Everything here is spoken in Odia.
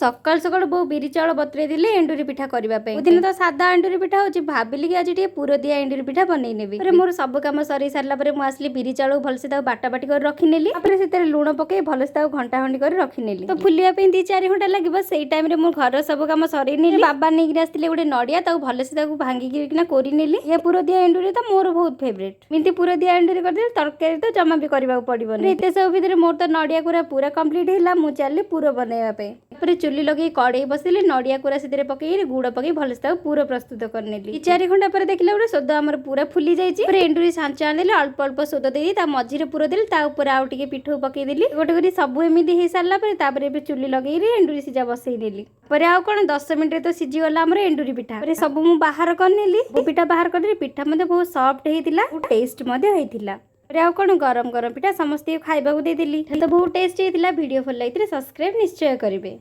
ସକାଳୁ ସକାଳୁ ବୋଉ ବିରି ଚାଉଳ ବତୁରେଇ ଦେଲେ ଏଣ୍ଡୁରି ପିଠା କରିବା ପାଇଁ। ଦିନ ତ ସାଧା ଏଣ୍ଡୁରି ପିଠା ହଉଛି, ଭାବିଲି କି ଆଜି ଟିକେ ପୁର ଦିଆ ଏଣ୍ଡୁରି ପିଠା ବନେଇ ନେବି। ତାପରେ ମୋର ସବୁ କାମ ସରି ସାରିଲା ପରେ ମୁଁ ଆସିଲି, ବିରି ଚାଉଳକୁ ଭଲସେ ତାକୁ ବାଟା ବାଟି କରି ରଖିନେଲି। ତାପରେ ସେଥିରେ ଲୁଣ ପକେଇ ଭଲସେ ତାକୁ ଘଣ୍ଟା ଘଣ୍ଟି କରି ରଖିନେଲି। ତ ଫୁଲିବା ପାଇଁ 2-4 ଘଣ୍ଟା ଲାଗିବ। ସେଇ ଟାଇମରେ ମୁଁ ଘରର ସବୁ କାମ ସରେଇ ନେଲି। ବାବା ନେଇକିରି ଆସିଥିଲେ ଗୋଟେ ନଡ଼ିଆ, ତାକୁ ଭଲସେ ତାକୁ ଭାଙ୍ଗିକିନା କୋରି ନେଲି। ଏ ପୁର ଦିଆ ଏଣ୍ଡୁରି ତ ମୋର ବହୁତ ଫେଭରେଟ୍। ଏମିତି ପୁର ଦିଆ ଏଣ୍ଡୁରି କରିଦେଲେ ତରକାରୀ ତ ଜମା ବି କରିବାକୁ ପଡିବନି। ଏତେ ସବୁ ଭିତରେ ମୋର ତ ନଡ଼ିଆ କୋରା ପୁରା କମ୍ପ୍ଲିଟ୍ ହେଲା। ମୁଁ ଚାଲିଲି ପୁର ବନେଇବା ପାଇଁ। ତାପରେ ଚୁଲି ଲଗେଇ କଡ଼େଇ ବସେଇଲି, ନଡ଼ିଆ କୋରା ସେଥିରେ ପକେଇ, ଗୁଡ଼ ପକେଇ ଭଲସେ ତାକୁ ପୁର ପ୍ରସ୍ତୁତ କରିନେଲି। 4 ଘଣ୍ଟା ପରେ ଦେଖିଲା ଗୋଟେ ସୋଦ ଆମର ପୁରା ଫୁଲି ଯାଇଛି। ତାପରେ ଏଣ୍ଡୁରି ଛାଞ୍ଚ ଆଣିଦେଲି, ଅଳ୍ପ ଅଳ୍ପ ସୋଦ ଦେଇ ତା ମଝିରେ ପୁର ଦେଲି, ତା ଉପରେ ଆଉ ଟିକେ ପିଠଉ ପକେଇଦେଲି ଗୋଟେ କରି। ସବୁ ଏମିତି ହେଇସାରିଲା ପରେ ତାପରେ ଏବେ ଚୁଲି ଲଗେଇକି ଏଣ୍ଡୁରି ସିଝା ବସେଇ ଦେଲି। ପରେ ଆଉ କ'ଣ, 10 ମିନିଟ୍ରେ ତ ସିଝିଗଲା ଆମର ଏଣ୍ଡୁରି ପିଠା। ତାପରେ ସବୁ ମୁଁ ବାହାର କରିନେଲି। ପିଠା ବାହାର କରିଦେଲି। ପିଠା ମଧ୍ୟ ବହୁତ ସଫ୍ଟ ହେଇଥିଲା, ଟେଷ୍ଟ ମଧ୍ୟ ହେଇଥିଲା। ତାପରେ ଆଉ କ'ଣ, ଗରମ ଗରମ ପିଠା ସମସ୍ତଙ୍କୁ ଖାଇବାକୁ ଦେଇଦେଲି। ତ ବହୁତ ଟେଷ୍ଟ ହେଇଥିଲା। ଭିଡ଼ିଓ ଭଲ ଲାଗିଥିଲେ ସବସ୍କ୍ରାଇବ୍ ନିଶ୍ଚୟ କରିବେ।